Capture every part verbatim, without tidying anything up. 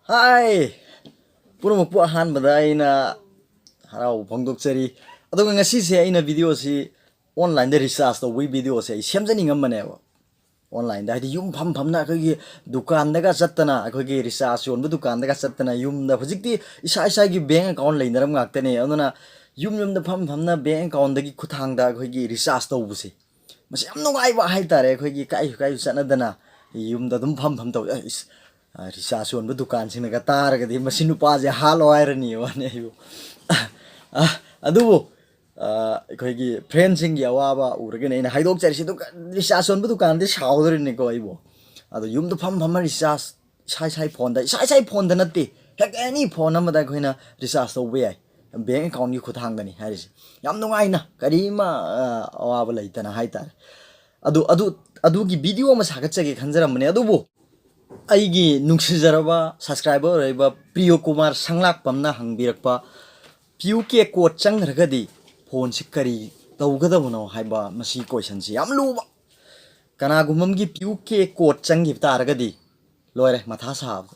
ꯍꯥꯏ, ꯄꯨꯝꯅꯃꯛꯄꯨ ꯑꯍꯥꯟꯕꯗ ꯑꯩꯅ ꯍꯔꯥꯎꯕ ꯐꯣꯡꯗꯣꯛꯆꯔꯤ꯫ ꯑꯗꯨꯒ ꯉꯁꯤꯁꯦ ꯑꯩꯅ ꯚꯤꯗꯤꯑꯣꯁꯤ online ꯗ recharge ꯇꯧꯕꯒꯤ ꯚꯤꯗꯤꯑꯣꯁꯦ ꯑꯩ ꯁꯦꯝꯖꯅꯤꯡꯉꯝꯕꯅꯦꯕ꯫ Online ꯗ, ꯍꯥꯏꯗꯤ, ꯌꯨꯝ ꯐꯝ ꯐꯝꯅ ꯑꯩꯈꯣꯏꯒꯤ ꯗꯨꯀꯥꯟꯗꯒ ꯆꯠꯇꯅ, ꯑꯩꯈꯣꯏꯒꯤ recharge ꯌꯣꯟꯕ ꯗꯨꯀꯥꯟꯗꯒ ꯆꯠꯇꯅ, ꯌꯨꯝꯗ ꯍꯧꯖꯤꯛꯇꯤ ꯏꯁꯥ ꯏꯁꯥꯒꯤ bank account ꯂꯩꯅꯔꯝ ꯉꯥꯛꯇꯅꯦ꯫ ꯑꯗꯨꯅ ꯌꯨꯝ ꯌꯨꯝꯗ ꯐꯝ ꯐꯝꯅ bank account ꯗꯒꯤ ꯈꯨꯠꯊꯥꯡꯗ ꯑꯩꯈꯣꯏꯒꯤ recharge ꯇꯧꯕꯁꯦ, ꯃꯁꯤ ꯌꯥꯝ ꯅꯨꯡꯉꯥꯏꯕ ꯍꯥꯏꯇꯥꯔꯦ꯫ ꯑꯩꯈꯣꯏꯒꯤ ꯀꯥꯏꯁꯨ ꯀꯥꯏꯁꯨ ꯆꯠꯅꯗꯅ ꯌꯨꯝꯗ ꯑꯗꯨꯝ ꯐꯝ ꯐꯝ ꯇꯧ꯫ ꯑꯦ, ꯏꯁ, ꯑ, recharge ꯌꯣꯟꯕ ꯗꯨꯀꯥꯟꯁꯤꯡꯅꯒ ꯇꯥꯔꯒꯗꯤ, "ꯃꯁꯤ ꯅꯨꯄꯥꯁꯦ ꯍꯥꯠꯂꯣ" ꯍꯥꯏꯔꯅꯤꯕꯅꯦ ꯑꯩꯕꯨ꯫ ꯑ, ꯑꯗꯨꯕꯨ, ꯑ, ꯑꯩꯈꯣꯏꯒꯤ friend ꯁꯤꯡꯒꯤ ꯑꯋꯥꯕ ꯎꯔꯒꯅꯦ ꯑꯩꯅ ꯍꯥꯏꯗꯣꯛꯆꯔꯤꯁꯤ꯫ ꯑꯗꯨꯒ recharge ꯌꯣꯟꯕ ꯗꯨꯀꯥꯟꯗꯤ ꯁꯥꯎꯗꯣꯔꯤꯅꯤꯀꯣ ꯑꯩꯕꯨ꯫ ꯑꯗꯣ ꯌꯨꯝꯗ ꯐꯝ ꯐꯝꯃ recharge ꯏꯁꯥ ꯏꯁꯥꯒꯤ phone ꯗ, ꯏꯁꯥ ꯏꯁꯥꯒꯤ phone ꯗ ꯅꯠꯇꯦ, ꯍꯦꯛ any phone ꯑꯃꯗ ꯑꯩꯈꯣꯏꯅ recharge ꯇꯧꯕ ꯌꯥꯏ, bank account ꯀꯤ ꯈꯨꯠꯊꯥꯡꯗꯅꯤ ꯍꯥꯏꯔꯤꯁꯦ꯫ ꯌꯥꯝ ꯅꯨꯡꯉꯥꯏꯅ, ꯀꯔꯤꯃ, ꯑ, ꯑꯋꯥꯕ ꯂꯩꯇꯅ ꯍꯥꯏꯇꯥꯔꯦ꯫ ꯑꯗꯨ, ꯑꯗꯨ, ꯑꯗꯨꯒꯤ ꯚꯤꯗꯤꯑꯣ ꯑꯃ ꯁꯥꯒꯠꯆꯒꯦ ꯈꯟꯖꯔꯝꯕꯅꯦ, ꯑꯗꯨꯕꯨ ꯑꯩꯒꯤ ꯅꯨꯡꯁꯤꯖꯔꯕ subscriber ꯑꯣꯏꯔꯤꯕ ꯄ꯭ꯔꯤꯌꯣ ꯀꯨꯃꯥꯔ ꯁꯪꯂꯥꯛꯄꯝꯅ ꯍꯪꯕꯤꯔꯛꯄ, "ꯄꯤ ꯌꯨ ꯀꯦ code ꯆꯪꯈ꯭ꯔꯒꯗꯤ phone ꯁꯤ ꯀꯔꯤ ꯇꯧꯒꯗꯕꯅꯣ?" ꯍꯥꯏꯕ ꯃꯁꯤ question ꯁꯤ ꯌꯥꯝ ꯂꯨꯕ꯫ ꯀꯅꯥꯒꯨꯝꯕ ꯑꯃꯒꯤ ꯄꯤ ꯌꯨ ꯀꯦ code ꯆꯪꯈꯤꯕ ꯇꯥꯔꯒꯗꯤ ꯂꯣꯏꯔꯦ, ꯃꯊꯥ ꯁꯥꯕ꯫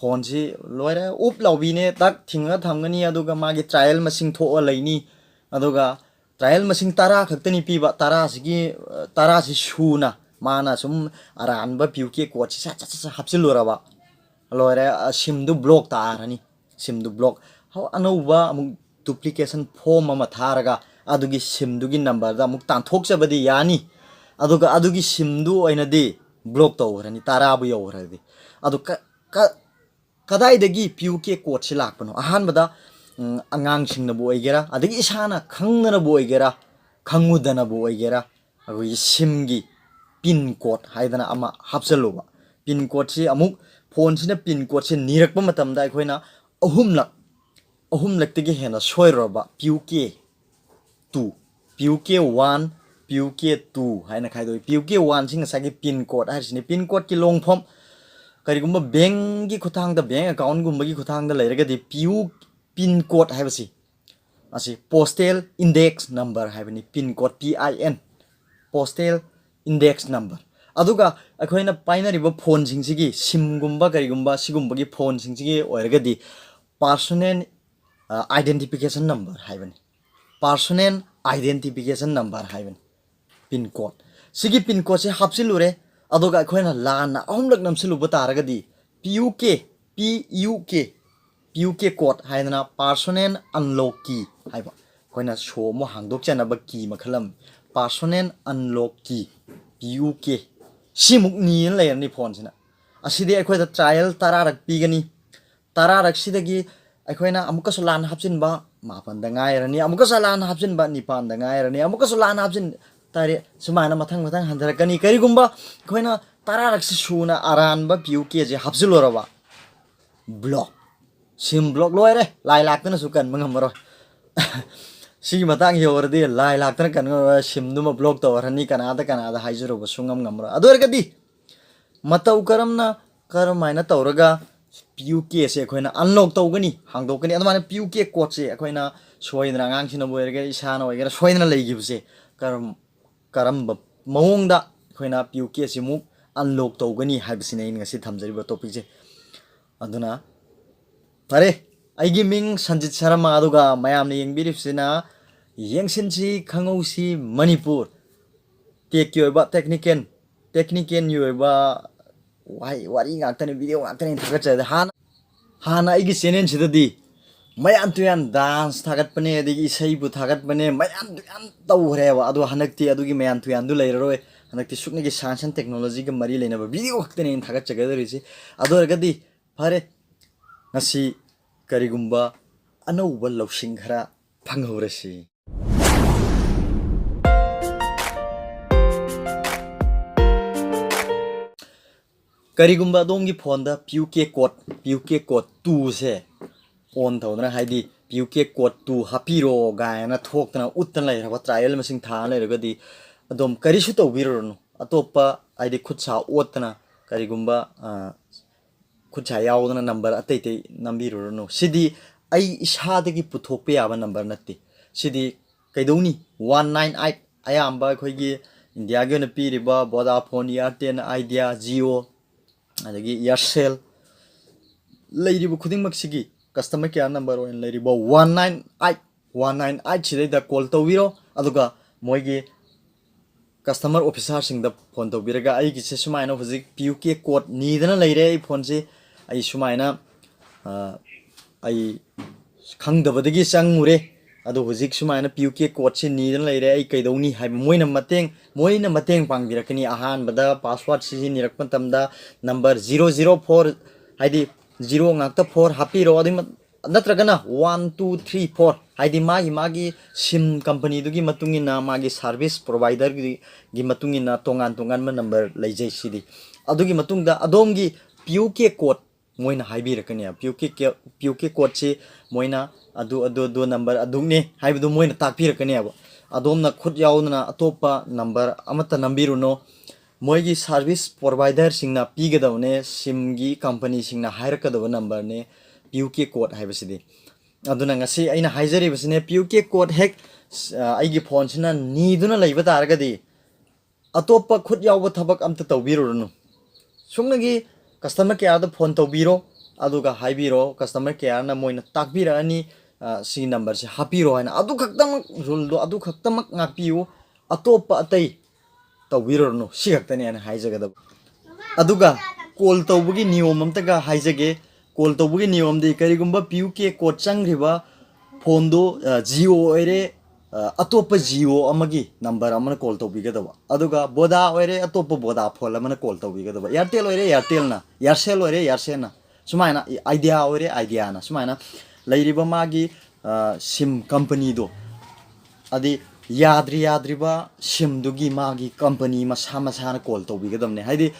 Phone ꯁꯤ ꯂꯣꯏꯔꯦ, ꯎꯞ ꯂꯥꯎꯕꯤꯅꯦ, ꯇꯛ ꯊꯤꯡꯉꯒ ꯊꯝꯒꯅꯤ, ꯑꯗꯨꯒ ꯃꯥꯒꯤ trial ꯃꯁꯤꯡ ꯊꯣꯛꯑ ꯂꯩꯅꯤ꯫ ꯑꯗꯨꯒ trial ꯃꯁꯤꯡ ꯇꯔꯥ ꯈꯛꯇꯅꯤ ꯄꯤꯕ, ꯇꯔꯥꯁꯤꯒꯤ, ꯑ, ꯇꯔꯥꯁꯤ ꯁꯨꯅ ꯃꯥꯅ ꯁꯨꯝ ꯑꯔꯥꯟꯕ ꯄꯤ ꯌꯨ ꯀꯦ code ꯁꯤ ꯁꯠ ꯁꯠ ꯁꯠ ꯁꯠ ꯍꯥꯞꯆꯤꯜꯂꯨꯔꯕ, ꯂꯣꯏꯔꯦ, ꯑ, SIM ꯗꯨ block ꯇꯥꯔꯅꯤ꯫ SIM ꯗꯨ block, ꯍꯧ-, ꯑꯅꯧꯕ ꯑꯃꯨꯛ duplication form ꯑꯃ ꯊꯥꯔꯒ ꯑꯗꯨꯒꯤ SIM ꯗꯨꯒꯤ number ꯗ ꯑꯃꯨꯛ ꯇꯥꯟꯊꯣꯛꯆꯕꯗꯤ ꯌꯥꯅꯤ꯫ ꯑꯗꯨꯒ ꯑꯗꯨꯒꯤ SIM ꯗꯨ ꯑꯣꯏꯅꯗꯤ block ꯇꯧꯈ꯭ꯔꯅꯤ, ꯇꯔꯥꯕꯨ ꯌꯧꯈ꯭ꯔꯗꯤ꯫ ꯑꯗꯨ ꯀ-, ꯀ-, ꯀꯗꯥꯏꯗꯒꯤ ꯄꯤ ꯌꯨ ꯀꯦ code ꯁꯤ ꯂꯥꯛꯄꯅꯣ? ꯑꯍꯥꯟꯕꯗ, ꯎꯝ, ꯑꯉꯥꯡꯁꯤꯡꯅꯕꯨ ꯑꯣꯏꯒꯦꯔꯥ, ꯑꯗꯒꯤ ꯏꯁꯥꯅ ꯈꯪꯗꯅꯕꯨ ꯑꯣꯏꯒꯦꯔꯥ, ꯈꯪꯉꯨꯗꯅꯕꯨ ꯑꯣꯏꯒꯦꯔꯥ, ꯑꯩꯈꯣꯏꯒꯤ SIM ꯒꯤ pin code ꯍꯥꯏꯗꯅ ꯑꯃ ꯍꯥꯞꯆꯜꯂꯨꯕ꯫ Pin code ꯁꯤ ꯑꯃꯨꯛ, phone ꯁꯤꯅ pin code ꯁꯦ ꯅꯤꯔꯛꯄ ꯃꯇꯝꯗ ꯑꯩꯈꯣꯏꯅ ꯑꯍꯨꯝꯂꯛ, ꯑꯍꯨꯝꯂꯛꯇꯒꯤ ꯍꯦꯟꯅ ꯁꯣꯏꯔꯨꯔꯕ, ꯄꯤ ꯌꯨ ꯀꯦ two, ꯄꯤ ꯌꯨ ꯀꯦ one, ꯄꯤ ꯌꯨ ꯀꯦ two ꯍꯥꯏꯅ ꯈꯥꯏꯗꯣꯛꯏ꯫ ꯄꯤ ꯌꯨ ꯀꯦ one ꯁꯤ ꯉꯁꯥꯏꯒꯤ pin code ꯍꯥꯏꯔꯤꯁꯤꯅꯤ꯫ Pin code ꯀꯤ long form, ꯀꯔꯤꯒꯨꯝꯕ bank ꯀꯤ ꯈꯨꯠꯊꯥꯡꯗ, bank account ꯒꯨꯝꯕꯒꯤ ꯈꯨꯠꯊꯥꯡꯗ ꯂꯩꯔꯒꯗꯤ, ꯄꯤ ꯌꯨ pin code ꯍꯥꯏꯕꯁꯤ, ꯑꯁꯤ postal index number ꯍꯥꯏꯕꯅꯤ꯫ Pin code, P I N, postal index number꯫ ꯑꯗꯨꯒ ꯑꯩꯈꯣꯏꯅ ꯄꯥꯏꯅꯔꯤꯕ ꯐꯣꯟꯁꯤꯡꯁꯤꯒꯤ ꯁꯤꯝꯒꯨꯝꯕ ꯀꯔꯤꯒꯨꯝꯕ ꯁꯤꯒꯨꯝꯕꯒꯤ ꯐꯣꯟꯁꯤꯡꯁꯤꯒꯤ ꯑꯣꯏꯔꯒꯗꯤ personal identification number ꯍꯥꯏꯕꯅꯤ꯫ Personal identification number ꯍꯥꯏꯕꯅꯤ꯫ ꯄꯤꯟ ꯀꯣꯗ, ꯁꯤꯒꯤ ꯄꯤꯟ ꯀꯣꯗꯁꯦ ꯍꯥꯞꯆꯤꯜꯂꯨꯔꯦ꯫ ꯑꯗꯨꯒ ꯑꯩꯈꯣꯏꯅ ꯂꯥꯟꯅ ꯑꯍꯨꯝꯂꯛ ꯅꯝꯁꯤꯜꯂꯨꯕ ꯇꯥꯔꯒꯗꯤ ꯄꯤ ꯌꯨ ꯀꯦ, ꯄꯤ ꯌꯨ ꯀꯦ, ꯄꯤ ꯌꯨ ꯀꯦ ꯀꯣꯗ ꯍꯥꯏꯗꯅ personal unlock key ꯍꯥꯏꯕ, ꯑꯩꯈꯣꯏꯅ ꯁꯣ ꯑꯃ ꯍꯥꯡꯗꯣꯛꯆꯅꯕ ꯀꯤ ꯃꯈꯜ ꯑꯃ, personal unlock key, ꯄꯤ ꯌꯨ ꯀꯦ, ꯁꯤꯃꯨꯛ ꯅꯤꯅ ꯂꯩꯔꯅꯤ ꯐꯣꯟꯁꯤꯅ꯫ ꯑꯁꯤꯗꯤ ꯑꯩꯈꯣꯏꯗ ꯇ꯭ꯔꯥꯏꯌꯦꯜ ꯇꯔꯥꯔꯛ ꯄꯤꯒꯅꯤ꯫ ꯇꯔꯥꯔꯛꯁꯤꯗꯒꯤ ꯑꯩꯈꯣꯏꯅ ꯑꯃꯨꯛꯀꯁꯨ ꯂꯥꯟꯅ ꯍꯥꯞꯆꯤꯟꯕ ꯃꯥꯄꯟꯗ ꯉꯥꯏꯔꯅꯤ, ꯑꯃꯨꯛꯀꯁꯨ ꯂꯥꯟꯅ ꯍꯥꯞꯆꯤꯟꯕ ꯅꯤꯄꯥꯟꯗ ꯉꯥꯏꯔꯅꯤ, ꯑꯃꯨꯛꯀꯁꯨ ꯂꯥꯟꯅ ꯍꯥꯞꯆꯤꯟ ꯇꯔꯦꯠ, ꯁꯨꯃꯥꯏꯅ ꯃꯊꯪ ꯃꯊꯪ ꯍꯟꯊꯔꯛꯀꯅꯤ꯫ ꯀꯔꯤꯒꯨꯝꯕ ꯑꯩꯈꯣꯏꯅ ꯇꯔꯥꯔꯛꯁꯤ ꯁꯨꯅ ꯑꯔꯥꯟꯕ ꯄꯤ ꯌꯨ ꯀꯦꯁꯦ ꯍꯥꯞꯆꯤꯜꯂꯨꯔꯕ, ꯕ꯭ꯂꯣꯛ, ꯁꯤꯝ ꯕ꯭ꯂꯣꯛ, ꯂꯣꯏꯔꯦ꯫ ꯂꯥꯏ ꯂꯥꯛꯇꯅꯁꯨ ꯀꯟꯕ ꯉꯝꯃꯔꯣꯏ꯫ ꯁꯤꯒꯤ ꯃꯇꯥꯡ ꯌꯧꯔꯗꯤ ꯂꯥꯏ ꯂꯥꯛꯇꯅ ꯀꯟꯕ ꯉꯝꯃꯔꯣꯏ, ꯁꯤꯝꯗꯨꯃ ꯕ꯭ꯂꯣꯛ ꯇꯧꯔꯅꯤ, ꯀꯅꯥꯗ ꯀꯅꯥꯗ ꯍꯥꯏꯖꯔꯨꯕꯁꯨ ꯉꯝ ꯉꯝꯃꯔꯣꯏ꯫ ꯑꯗꯨ ꯑꯣꯏꯔꯒꯗꯤ ꯃꯇꯧ ꯀꯔꯝꯅ, ꯀꯔꯝꯍꯥꯏꯅ ꯇꯧꯔꯒ ꯄꯤ ꯌꯨ ꯀꯦꯁꯦ ꯑꯩꯈꯣꯏꯅ ꯑꯟꯂꯣꯛ ꯇꯧꯒꯅꯤ, ꯍꯥꯡꯗꯣꯛꯀꯅꯤ? ꯑꯗꯨꯃꯥꯏꯅ ꯄꯤ ꯌꯨ ꯀꯦ ꯀꯣꯗꯁꯦ ꯑꯩꯈꯣꯏꯅ ꯁꯣꯏꯗꯅ, ꯑꯉꯥꯡꯁꯤꯅꯕꯨ ꯑꯣꯏꯔꯒꯦꯔꯥ, ꯏꯁꯥꯅ ꯑꯣꯏꯒꯦꯔꯥ, ꯁꯣꯏꯗꯅ ꯂꯩꯈꯤꯕꯁꯦ ꯀꯔꯝ ꯀꯔꯝꯕ ꯃꯑꯣꯡꯗ ꯑꯩꯈꯣꯏꯅ ꯄꯤ ꯌꯨ ꯀꯦ ꯑꯁꯤꯃꯨꯛ ꯑꯟꯂꯣꯛ ꯇꯧꯒꯅꯤ ꯍꯥꯏꯕꯁꯤꯅꯤ ꯑꯩꯅ ꯉꯁꯤ ꯊꯝꯖꯔꯤꯕ ꯇꯣꯄꯤꯛꯁꯦ꯫ ꯑꯗꯨꯅ ꯐꯔꯦ, ꯑꯩꯒꯤ ꯃꯤꯡ ꯁꯟꯖꯤꯠ ꯁꯔꯃ, ꯑꯗꯨꯒ ꯃꯌꯥꯝꯅ ꯌꯦꯡꯕꯤꯔꯤꯕꯁꯤꯅ ꯌꯦꯡꯁꯤꯟꯁꯤ ꯈꯪꯍꯧꯁꯤ ꯃꯅꯤꯄꯨꯔ꯫ ꯇꯦꯛꯀꯤ ꯑꯣꯏꯕ, ꯇꯦꯛꯅꯤꯀꯦꯜ, ꯇꯦꯛꯅꯤꯀꯦꯜꯒꯤ ꯑꯣꯏꯕ ꯋꯥꯍꯩ ꯋꯥꯔꯤ ꯉꯥꯛꯇꯅꯤ, ꯚꯤꯗꯤꯑꯣ ꯉꯥꯛꯇꯅꯤ ꯊꯥꯒꯠꯆꯔꯤꯗ꯫ ꯍꯥꯟꯅ ꯍꯥꯟꯅ ꯑꯩꯒꯤ ꯆꯦꯅꯦꯜꯁꯤꯗꯗꯤ ꯃꯌꯥꯝ ꯇꯨꯌꯥꯟ ꯗꯥꯟꯁ ꯊꯥꯒꯠꯄꯅꯦ, ꯑꯗꯒꯤ ꯏꯁꯩꯕꯨ ꯊꯥꯒꯠꯄꯅꯦ, ꯃꯌꯥꯝ ꯇꯨꯌꯥꯟ ꯇꯧꯈ꯭ꯔꯦꯕ꯫ ꯑꯗꯣ ꯍꯟꯗꯛꯇꯤ ꯑꯗꯨꯒꯤ ꯃꯌꯥꯝ ꯇꯨꯌꯥꯟꯗꯨ ꯂꯩꯔꯔꯣꯏ꯫ ꯍꯟꯗꯛꯇꯤ ꯁꯨꯞꯅꯒꯤ ꯁꯥꯏꯟꯁ ꯑꯦꯟ ꯇꯦꯛꯅꯣꯂꯣꯖꯤꯒ ꯃꯔꯤ ꯂꯩꯅꯕ ꯚꯤꯗꯤꯑꯣ ꯈꯛꯇꯅꯦ ꯑꯩꯅ ꯊꯥꯒꯠꯆꯒꯗꯧꯔꯤꯁꯦ꯫ ꯑꯗꯨ ꯑꯣꯏꯔꯒꯗꯤ ꯐꯔꯦ, ꯉꯁꯤ ꯀꯔꯤꯒꯨꯝꯕ ꯑꯅꯧꯕ ꯂꯧꯁꯤꯡ ꯈꯔ ꯐꯪꯍꯧꯔꯁꯤ꯫ ꯀꯔꯤꯒꯨꯝꯕ ꯑꯗꯣꯝꯒꯤ ꯐꯣꯟꯗ ꯄꯤ ꯌꯨ ꯀꯦ ꯀꯣꯗ, ꯄꯤ ꯌꯨ ꯀꯦ ꯀꯣꯗ ꯇꯨꯁꯦ ꯑꯣꯟ ꯇꯧꯗꯅ, ꯍꯥꯏꯗꯤ ꯄꯤ ꯌꯨ ꯀꯦ ꯀꯣꯗ ꯇꯨ ꯍꯥꯞꯄꯤꯔꯣ ꯀꯥꯏꯅ ꯊꯣꯛꯇꯅ ꯎꯠꯇꯅ ꯂꯩꯔꯕ, ꯇ꯭ꯔꯥꯏꯌꯦꯜ ꯃꯁꯤꯡ ꯊꯥꯅ ꯂꯩꯔꯒꯗꯤ ꯑꯗꯣꯝ ꯀꯔꯤꯁꯨ ꯇꯧꯕꯤꯔꯨꯔꯅꯨ꯫ ꯑꯇꯣꯞꯄ, ꯍꯥꯏꯗꯤ ꯈꯨꯠ ꯁꯥ ꯑꯣꯠꯇꯅ ꯀꯔꯤꯒꯨꯝꯕ, ꯑ, ꯈꯨꯠ ꯁꯥ ꯌꯥꯎꯗꯅ ꯅꯝꯕꯔ ꯑꯇꯩ ꯑꯇꯩ ꯅꯝꯕꯤꯔꯨꯔꯅꯨ꯫ ꯁꯤꯗꯤ ꯑꯩ ꯏꯁꯥꯗꯒꯤ ꯄꯨꯊꯣꯛꯄ ꯌꯥꯕ ꯅꯝꯕꯔ ꯅꯠꯇꯦ꯫ ꯁꯤꯗꯤ ꯀꯩꯗꯧꯅꯤ, ꯋꯥꯟ ꯅꯥꯏꯟ ꯑꯩꯠ, ꯑꯌꯥꯝꯕ ꯑꯩꯈꯣꯏꯒꯤ ꯏꯟꯗꯤꯌꯥꯒꯤ ꯑꯣꯏꯅ ꯄꯤꯔꯤꯕ ꯚꯣꯗꯥꯐꯣꯟ, ꯏꯌꯥꯔꯇꯦꯜ, ꯑꯥꯏꯗꯤꯌꯥ, ꯖꯤꯑꯣ, ꯑꯗꯒꯤ ꯏꯌꯥꯔꯁꯦꯜ ꯂꯩꯔꯤꯕ ꯈꯨꯗꯤꯡꯃꯛꯁꯤꯒꯤ customer care number ꯑꯣꯏꯅ ꯂꯩꯔꯤꯕ one nine eight, one nine eight ꯁꯤꯗꯩꯗ call ꯇꯧꯕꯤꯔꯣ꯫ ꯑꯗꯨꯒ ꯃꯣꯏꯒꯤ customer officerꯁꯤꯡꯗ phone ꯇꯧꯕꯤꯔꯒ, "ꯑꯩꯒꯤꯁꯦ ꯁꯨꯃꯥꯏꯅ ꯍꯧꯖꯤꯛ P U K code ꯅꯤꯗꯅ ꯂꯩꯔꯦ ꯑꯩ phoneꯁꯤ, ꯑꯩ ꯁꯨꯃꯥꯏꯅ, ꯑ, ꯑꯩ ꯈꯪꯗꯕꯗꯒꯤ ꯆꯪꯉꯨꯔꯦ, ꯑꯗꯣ ꯍꯧꯖꯤꯛ ꯁꯨꯃꯥꯏꯅ P U K codeꯁꯤ ꯅꯤꯗꯅ ꯂꯩꯔꯦ, ꯑꯩ ꯀꯩꯗꯧꯅꯤ?" ꯍꯥꯏꯕ ꯃꯣꯏꯅ ꯃꯇꯦꯡ, ꯃꯣꯏꯅ ꯃꯇꯦꯡ ꯄꯥꯡꯕꯤꯔꯛꯀꯅꯤ꯫ ꯑꯍꯥꯟꯕꯗ password ꯁꯤꯖꯤꯟꯅꯔꯛꯄ ꯃꯇꯝꯗ number zero zero four, ꯍꯥꯏꯗꯤ zero ꯉꯥꯛꯇ four ꯍꯥꯞꯄꯤꯔꯣ, ꯑꯗꯨꯒꯤ ꯃ-, ꯅꯠꯇ꯭ꯔꯒꯅ one two three four, ꯍꯥꯏꯗꯤ ꯃꯥꯒꯤ, ꯃꯥꯒꯤ SIM companyꯗꯨꯒꯤ ꯃꯇꯨꯡ ꯏꯟꯅ, ꯃꯥꯒꯤ service providerꯒꯤ, ꯒꯤ ꯃꯇꯨꯡ ꯏꯟꯅ ꯇꯣꯉꯥꯟ ꯇꯣꯉꯥꯟꯕ number ꯂꯩꯖꯩ ꯁꯤꯗꯤ꯫ ꯑꯗꯨꯒꯤ ꯃꯇꯨꯡꯗ ꯑꯗꯣꯝꯒꯤ P U K code ꯃꯣꯏꯅ ꯍꯥꯏꯕꯤꯔꯛꯀꯅꯦꯕ꯫ P U K ꯀꯦ-, P U K codeꯁꯤ ꯃꯣꯏꯅ ꯑꯗꯨ, ꯑꯗꯨ, ꯑꯗꯨ number ꯑꯗꯨꯅꯤ ꯍꯥꯏꯕꯗꯨ ꯃꯣꯏꯅ ꯇꯥꯛꯄꯤꯔꯛꯀꯅꯦꯕ꯫ ꯑꯗꯣꯝꯅ ꯈꯨꯠ ꯌꯥꯎꯗꯅ ꯑꯇꯣꯞꯄ number ꯑꯃꯠꯇ ꯅꯝꯕꯤꯔꯨꯅꯨ꯫ ꯃꯣꯏꯒꯤ service providerꯁꯤꯡꯅ ꯄꯤꯒꯗꯕꯅꯦ, SIMꯒꯤ companyꯁꯤꯡꯅ ꯍꯥꯏꯔꯛꯀꯗꯕ numberꯅꯦ P U K code ꯍꯥꯏꯕꯁꯤꯗꯤ꯫ ꯑꯗꯨꯅ ꯉꯁꯤ ꯑꯩꯅ ꯍꯥꯏꯖꯔꯤꯕꯁꯤꯅꯦ, P U K code ꯍꯦꯛ, ꯑ, ꯑꯩꯒꯤ phoneꯁꯤꯅ ꯅꯤꯗꯨꯅ ꯂꯩꯕ ꯇꯥꯔꯒꯗꯤ, ꯑꯇꯣꯞꯄ ꯈꯨꯠ ꯌꯥꯎꯕ ꯊꯕꯛ ꯑꯝꯇ ꯇꯧꯕꯤꯔꯨꯔꯅꯨ꯫ ꯁꯨꯞꯅꯒꯤ customer careꯗ phone ꯇꯧꯕꯤꯔꯣ, ꯑꯗꯨꯒ ꯍꯥꯏꯕꯤꯔꯣ, customer careꯅ ꯃꯣꯏꯅ ꯇꯥꯛꯄꯤꯔꯛꯑꯅꯤ, ꯑ, ꯁꯤꯒꯤ numberꯁꯦ ꯍꯥꯞꯄꯤꯔꯣ ꯍꯥꯏꯅ꯫ ꯑꯗꯨ ꯈꯛꯇꯃꯛ, ruleꯗꯣ ꯑꯗꯨ ꯈꯛꯇꯃꯛ ꯉꯥꯛꯄꯤꯌꯨ, ꯑꯇꯣꯞꯄ ꯑꯇꯩ ꯇꯧꯕꯤꯔꯨꯔꯅꯨ꯫ ꯁꯤ ꯈꯛꯇꯅꯦ ꯑꯩꯅ ꯍꯥꯏꯖꯒꯗꯕ꯫ ꯑꯗꯨꯒ call ꯇꯧꯕꯒꯤ ꯅꯤꯌꯣꯝ ꯑꯝꯇꯒ ꯍꯥꯏꯖꯒꯦ꯫ Call ꯇꯧꯕꯒꯤ ꯅꯤꯌꯣꯝꯗꯤ, ꯀꯔꯤꯒꯨꯝꯕ P U K code ꯆꯪꯈ꯭ꯔꯤꯕ phoneꯗꯨ, ꯑ, Jio ꯑꯣꯏꯔꯦ, ꯑ, ꯑꯇꯣꯞꯄ Jio ꯑꯃꯒꯤ number ꯑꯃꯅ call ꯇꯧꯕꯤꯒꯗꯕ, ꯑꯗꯨꯒ Voda ꯑꯣꯏꯔꯦ, ꯑꯇꯣꯞꯄ Vodafone ꯑꯃꯅ call ꯇꯧꯕꯤꯒꯗꯕ, Airtel ꯑꯣꯏꯔꯦ, Airtelꯅ, Aircel ꯑꯣꯏꯔꯦ, Aircelꯅ, ꯁꯨꯃꯥꯏꯅ, Idea ꯑꯣꯏꯔꯦ, Ideaꯅ, ꯁꯨꯃꯥꯏꯅ ꯂꯩꯔꯤꯕ ꯃꯥꯒꯤ, ꯑ, SIM companyꯗꯣ, ꯑꯗꯩ ꯌꯥꯗ꯭ꯔꯤ ꯌꯥꯗ꯭ꯔꯤꯕ SIMꯗꯨꯒꯤ ꯃꯥꯒꯤ company ꯃꯁꯥ ꯃꯁꯥꯅ call ꯇꯧꯕꯤꯒꯗꯕꯅꯦ꯫ ꯍꯥꯏꯗꯤ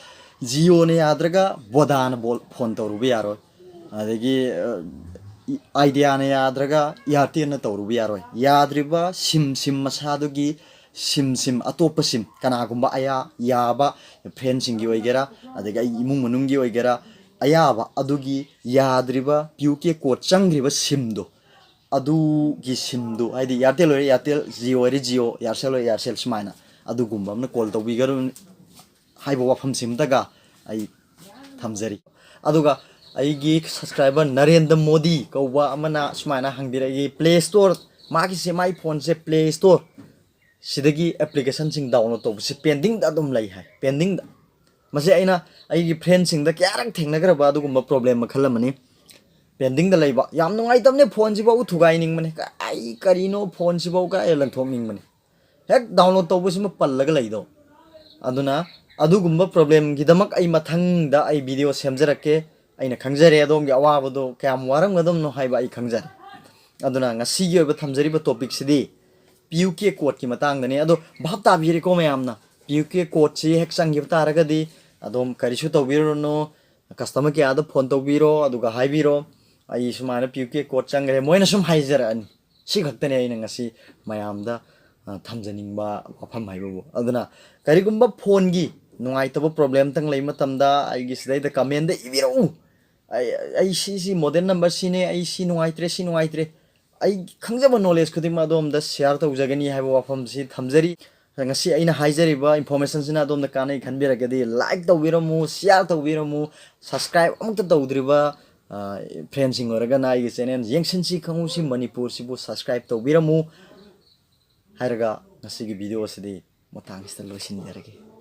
Jioꯅ ꯌꯥꯗ꯭ꯔꯒ Vodaꯅ ꯕꯣꯜ, phone ꯇꯧꯔꯨꯕ ꯌꯥꯔꯣꯏ, ꯑꯗꯒꯤ, ꯑ, ꯏ-, Ideaꯅ ꯌꯥꯗ꯭ꯔꯒ Airtelꯅ ꯇꯧꯔꯨꯕ ꯌꯥꯔꯣꯏ꯫ ꯌꯥꯗ꯭ꯔꯤꯕ SIM, SIM ꯃꯁꯥꯗꯨꯒꯤ SIM, SIM, ꯑꯇꯣꯞꯄ SIM, ꯀꯅꯥꯒꯨꯝꯕ ꯑꯌꯥ-, ꯌꯥꯕ friendꯁꯤꯡꯒꯤ ꯑꯣꯏꯒꯦꯔꯥ, ꯑꯗꯒꯤ ꯑꯩ ꯏꯃꯨꯡ ꯃꯅꯨꯡꯒꯤ ꯑꯣꯏꯒꯦꯔꯥ, ꯑꯌꯥꯕ ꯑꯗꯨꯒꯤ ꯌꯥꯗ꯭ꯔꯤꯕ P U K code ꯆꯪꯗ꯭ꯔꯤꯕ SIMꯗꯣ, ꯑꯗꯨꯒꯤ SIMꯗꯨ, ꯍꯥꯏꯗꯤ Airtel ꯑꯣꯏꯔꯦ Airtel, Jio ꯑꯣꯏꯔꯦ Jio, Aircel ꯑꯣꯏꯔꯦ Aircel, ꯁꯨꯃꯥꯏꯅ ꯑꯗꯨꯒꯨꯝꯕ ꯑꯃꯅ ꯀꯣꯜ ꯇꯧꯕꯤꯒꯅꯨ ꯍꯥꯏꯕ ꯋꯥꯐꯝꯁꯤꯃꯇꯒ ꯑꯩ ꯊꯝꯖꯔꯤ꯫ ꯑꯗꯨꯒ ꯑꯩꯒꯤ ꯁꯕꯁꯀ꯭ꯔꯥꯏꯕꯔ ꯅꯔꯦꯟꯗ꯭ꯔ ꯃꯣꯗꯤ ꯀꯧꯕ ꯑꯃꯅ ꯁꯨꯃꯥꯏꯅ ꯍꯪꯕꯤꯔꯛꯏ, ꯄ꯭ꯂꯦ ꯁ꯭ꯇꯣꯔ, ꯃꯥꯒꯤꯁꯦ, ꯃꯥꯒꯤ ꯐꯣꯟꯁꯦ ꯄ꯭ꯂꯦ ꯁ꯭ꯇꯣꯔ ꯁꯤꯗꯒꯤ ꯑꯦꯄ꯭ꯂꯤꯀꯦꯁꯟꯁꯤꯡ ꯗꯥꯎꯟꯂꯣꯗ ꯇꯧꯕꯁꯦ ꯄꯦꯟꯗꯤꯡꯗ ꯑꯗꯨꯝ ꯂꯩ ꯍꯥꯏ, ꯄꯦꯟꯗꯤꯡꯗ꯫ ꯃꯁꯤ ꯑꯩꯅ ꯑꯩꯒꯤ ꯐ꯭ꯔꯦꯟꯁꯤꯡꯗ ꯀꯌꯥꯔꯛ ꯊꯦꯡꯅꯈ꯭ꯔꯕ ꯑꯗꯨꯒꯨꯝꯕ ꯄ꯭ꯔꯣꯕ꯭ꯂꯦꯝ ꯃꯈꯜ ꯑꯃꯅꯤ꯫ ꯄꯦꯟꯗꯤꯡꯗ ꯂꯩꯕ ꯌꯥꯝ ꯅꯨꯡꯉꯥꯏꯇꯕꯅꯦ꯫ ꯐꯣꯟꯁꯤꯐꯥꯎ ꯊꯨꯒꯥꯏꯅꯤꯡꯕꯅꯦ꯫ ꯑꯩ ꯀꯔꯤꯅꯣ, ꯐꯣꯟꯁꯤꯐꯥꯎ ꯀꯥꯏ ꯂꯪꯊꯣꯛꯅꯤꯡꯕꯅꯦ꯫ ꯍꯦꯛ ꯗꯥꯎꯟꯂꯣꯗ ꯇꯧꯕꯁꯤꯃ ꯄꯜꯂꯒ ꯂꯩꯗꯣ꯫ ꯑꯗꯨꯅ ꯑꯗꯨꯒꯨꯝꯕ ꯄ꯭ꯔꯣꯕ꯭ꯂꯦꯝꯒꯤꯗꯃꯛ ꯑꯩ ꯃꯊꯪꯗ ꯑꯩ ꯚꯤꯗꯤꯑꯣ ꯁꯦꯝꯖꯔꯛꯀꯦ꯫ ꯑꯩꯅ ꯈꯪꯖꯔꯦ ꯑꯗꯣꯝꯒꯤ ꯑꯋꯥꯕꯗꯣ ꯀꯌꯥꯝ ꯋꯥꯔꯝꯒꯗꯕꯅꯣ ꯍꯥꯏꯕ ꯑꯩ ꯈꯪꯖꯔꯦ꯫ ꯑꯗꯨꯅ ꯉꯁꯤꯒꯤ ꯑꯣꯏꯕ ꯊꯝꯖꯔꯤꯕ ꯇꯣꯄꯤꯛꯁꯤꯗꯤ ꯄꯤ ꯌꯨ ꯀꯦ ꯀꯣꯗꯀꯤ ꯃꯇꯥꯡꯗꯅꯤ꯫ ꯑꯗꯣ ꯚꯥꯞ ꯇꯥꯕꯤꯔꯦꯀꯣ ꯃꯌꯥꯝꯅ? ꯄꯤ ꯌꯨ ꯀꯦ ꯀꯣꯗꯁꯤ ꯍꯦꯛ ꯆꯪꯈꯤꯕ ꯇꯥꯔꯒꯗꯤ ꯑꯗꯣꯝ ꯀꯔꯤꯁꯨ ꯇꯧꯕꯤꯔꯨꯔꯅꯨ꯫ ꯀꯁꯇꯃꯔ ꯀꯦꯌꯥꯔꯗ ꯐꯣꯟ ꯇꯧꯕꯤꯔꯣ, ꯑꯗꯨꯒ ꯍꯥꯏꯕꯤꯔꯣ, "ꯑꯩ ꯁꯨꯃꯥꯏꯅ ꯄꯤ ꯌꯨ ꯀꯦ ꯀꯣꯗ ꯆꯪꯈ꯭ꯔꯦ", ꯃꯣꯏꯅ ꯁꯨꯝ ꯍꯥꯏꯖꯔꯛꯑꯅꯤ꯫ ꯁꯤ ꯈꯛꯇꯅꯦ ꯑꯩꯅ ꯉꯁꯤ ꯃꯌꯥꯝꯗ, ꯑ, ꯊꯝꯖꯅꯤꯡꯕ ꯋꯥꯐꯝ ꯍꯥꯏꯕꯕꯨ꯫ ꯑꯗꯨꯅ ꯀꯔꯤꯒꯨꯝꯕ ꯐꯣꯟꯒꯤ ꯅꯨꯡꯉꯥꯏꯇꯕ ꯄ꯭ꯔꯣꯕ꯭ꯂꯦꯝꯇꯪ ꯂꯩꯕ ꯃꯇꯝꯗ ꯑꯩꯒꯤ ꯁꯤꯗꯩꯗ ꯀꯃꯦꯟꯗ ꯏꯕꯤꯔꯛꯎ꯫ "ꯑꯩ, ꯑꯩ ꯁꯤ, ꯁꯤ ꯃꯣꯗꯦꯜ ꯅꯝꯕꯔ ꯁꯤꯅꯦ, ꯑꯩ ꯁꯤ ꯅꯨꯡꯉꯥꯏꯇ꯭ꯔꯦ, ꯁꯤ ꯅꯨꯡꯉꯥꯏꯇ꯭ꯔꯦ"꯫ ꯑꯩ ꯈꯪꯖꯕ ꯅꯣꯂꯦꯖ ꯈꯨꯗꯤꯡꯃꯛ ꯑꯗꯣꯝꯗ ꯁꯤꯌꯥꯔ ꯇꯧꯖꯒꯅꯤ ꯍꯥꯏꯕ ꯋꯥꯐꯝꯁꯤ ꯊꯝꯖꯔꯤ꯫ ꯉꯁꯤ ꯑꯩꯅ ꯍꯥꯏꯖꯔꯤꯕ ꯏꯟꯐꯣꯔꯃꯦꯁꯟꯁꯤꯅ ꯑꯗꯣꯝꯗ ꯀꯥꯟꯅꯩ ꯈꯟꯕꯤꯔꯒꯗꯤ ꯂꯥꯏꯛ ꯇꯧꯕꯤꯔꯝꯃꯨ, ꯁꯤꯌꯥꯔ ꯇꯧꯕꯤꯔꯝꯃꯨ꯫ ꯁꯕꯁꯀ꯭ꯔꯥꯏꯕ ꯑꯃꯨꯛꯇ ꯇꯧꯗ꯭ꯔꯤꯕ, ꯑ, ꯐ꯭ꯔꯦꯟꯁꯤꯡ ꯑꯣꯏꯔꯒꯅ ꯑꯩꯒꯤ ꯆꯦꯅꯦꯜ ꯌꯦꯡꯁꯤꯟꯁꯤ ꯈꯪꯉꯨꯁꯤ ꯃꯅꯤꯄꯨꯔꯁꯤꯕꯨ ꯁꯕꯁꯀ꯭ꯔꯥꯏꯕ ꯇꯧꯕꯤꯔꯝꯃꯨ ꯍꯥꯏꯔꯒ ꯉꯁꯤꯒꯤ ꯚꯤꯗꯤꯑꯣ ꯑꯁꯤꯗꯤ ꯃꯇꯥꯡꯁꯤꯗ ꯂꯣꯏꯁꯤꯟꯖꯔꯒꯦ꯫